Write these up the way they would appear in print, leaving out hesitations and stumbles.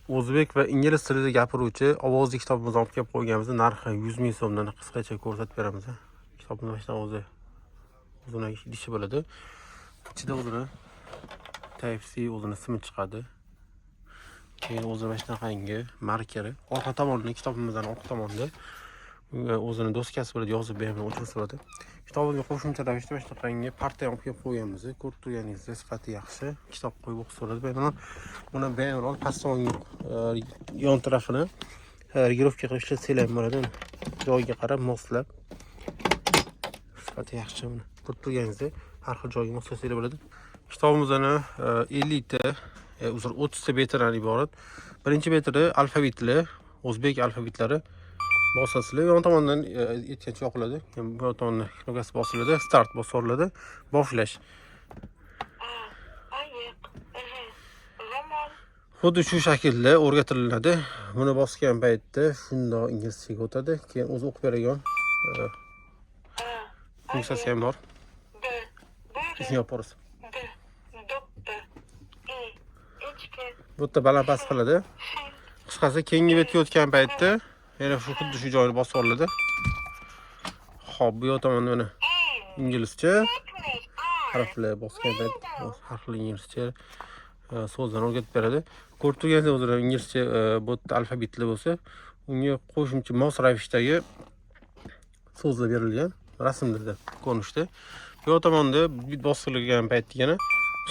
O'zbek va ingliz tilida gapiruvchi ovozli kitobimizni olib kelib qo'yganmiz. Narxi 100 ming so'mdan. Qisqacha ko'rsatib beramiz. Kitobni mana o'zi o'zini idishi bo'ladi. Ichida o'zini Type C, o'zini simi chiqadi. Keyin o'zini mana shunaqangi markeri. Orqa tomonida, kitobimizdan orqa tomonida unga o'zini doskasi bo'ladi, yozib bemalol o'chirsa bo'ladi. Kitobimizga qo'shimcha ravishda mana shunaqangi parta ham olib kelib qo'yganmiz. Ko'rib turganingizdek, sifati yaxshi. Kitob qo'yib o'qisa bo'ladi bemalol. Buni bemalol past tomonga, yon tarafini регулировка qilib ishlatsanglar ham bo'ladi. Joyiga qarab moslab. Sifati yaxshi buni. Ko'rib turganingizdek, har xil joyga moslasanglar bo'ladi. Kitobimizni 50 ta, uzr, 30 ta betidan iborat. Birinchi betida alfavitli, o'zbek alfavitlari bosasizlar. Yon tomondan aytgancha yoqiladi. Bu yon tomondan knopkasi bosiladi, start bosiladi, boshlash. A. Ayiq. R. Ro'mol. Xuddi shu shaklda o'rgatiladi. Buni bosgan paytda shundoq inglizchaga o'tadi. Keyin o'zi o'qib beradigan A. funksiyasi ham bor. B. Bo'ri. Isini yopib borasiz. D. Do'ppi. E. Echki. Bu yerda baland past qiladi. Fil. Qisqasi, keyingi betga o'tgan paytda yana shu xuddi shu joyini bosib olinadi. Xo'p, bu yoq tomonda mana N. inglizcha R. harflar bosgan payt har xil inglizcha so'zlarni o'rgatib beradi. Ko'rib turganingizdek, o'zida inglizcha bu yerda alfabetli bo'lsa, unga qo'shimcha mos ravishdagi so'zlar berilgan rasmlarda ko'rinishda. Bu yoq tomonda bosilgan paytda yana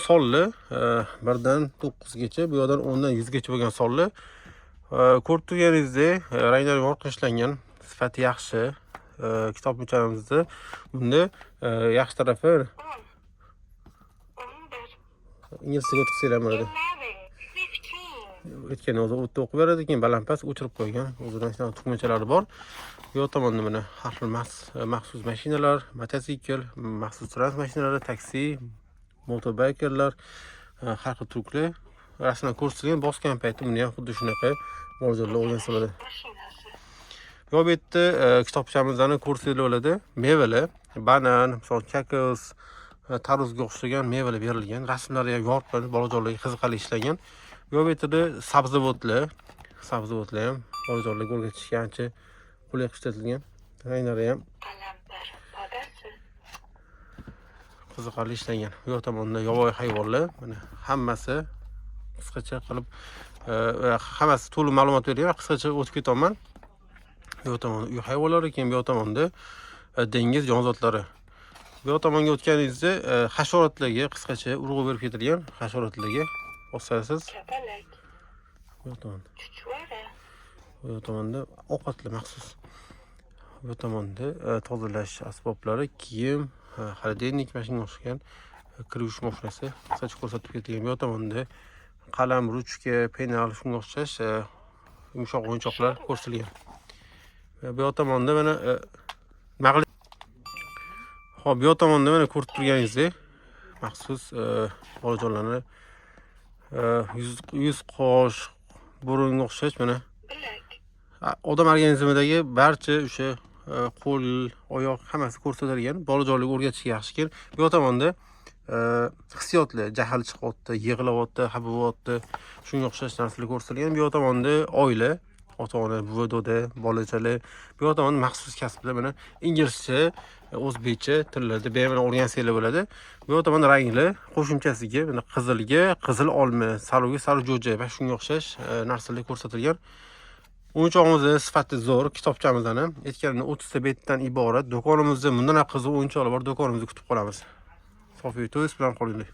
sonli, 1 dan 9 gacha, bu yoqdan 10 dan 100 gacha bo'lgan sonli. Ko'rib turganingizdek, ranglar yorqin ishlangan, sifati yaxshi. Kitobchamizda bunda yaxshi tarafi 10. 11. inglizchaga o'tkazsanglar ham bo'ladi. 11. 15. Aytganda o'zi o'tda o'qib beradi, keyin baland past o'chirib qo'ygan. O'zida shunaqa tugmachalari bor. Bu yoq tomonda mana har xil maxsus mashinalar, mototsikl, maxsus transport mashinalari, taksi, motobaykerlar, har xil truklar rasmdan ko'rsatilgan. Bosgan paytda buni ham xuddi shunaqa bolajonlar o'rgansa bo'ladi. Mashinasi. Yo, bu yerda kitobchamizdan ko'rsanglar bo'ladi. Mevalar, banan, misol kokos, tarvuzga o'xshagan mevalar berilgan. Rasmlari ham yorqin, bolajonlarga qiziqarli ishlangan. Yo, bu yerda sabzavotlar, sabzavotlar ham bolajonlarga o'rgatishga ancha qulay qilib ishlatilgan. Ranglari ham Qalampir podasi. qiziqarli ishlangan. Bu yoq tomonda yovvoyi hayvonlar, mana hammasi qisqacha qilib, hammasi to'liq ma'lumot berilgan, qisqacha o'tib ketaman. Bu yoq tomonda uy hayvonlari, keyin bu yoq tomonda dengiz jonzotlari. Bu yoq tomonga o'tganingizda hasharotlarga qisqacha urg'u berib ketilgan, hasharotlarga bosasiz. Kapalak. Bu yoq tomonda. Chuchvara. Bu yoq tomonda ovqatlar maxsus. Bu yoq tomonda tozalash asboblari, kiyim, холодильник, mana shunga o'xshagan kir yuvish mashinasi qisqacha ko'rsatib ketilgan. Bu yoq tomonda qalam, ruchka, penal, shunga o'xshash yumshoq o'yinchoqlar ko'rsatilgan. Va bu yoq tomonda mana Xo'p, bu yoq tomonda mana ko'rib turganingizdek, maxsus bolajonlarni yuz, qosh, burunga o'xshash mana Bilak. Odam organizmidagi barcha o'sha qo'l, oyoq, hammasi ko'rsatilgan. Bolajonlarga o'rgatishga yaxshi keyin. Bu yoq tomonda hissiyotlar, jahl chiqyapti, yig'layapti, xafa bo'lyapti, shunga o'xshash narsalar ko'rsatilgan. Bu yoq tomonda oila, ota-ona, buva, doda, bolachalar. Bu yoq tomonda maxsus kasblar, mana inglizcha, o'zbekcha tillarda bemalol o'rgansanglar bo'ladi. Bu yoq tomonda rangli qo'shimchasiga mana qizilga qizil olma, sariqga sariq jo'ja va shunga o'xshash narsalar ko'rsatilgan. O'yinchog'imizni sifati zo'r, kitobchamizdan ham aytganimdek, 30 ta betdan iborat. Do'konimizda bundan ham qiziq o'yinchoqlar bor, do'konimizda kutib qolamiz. Sofiya Toys bilan qolinglar.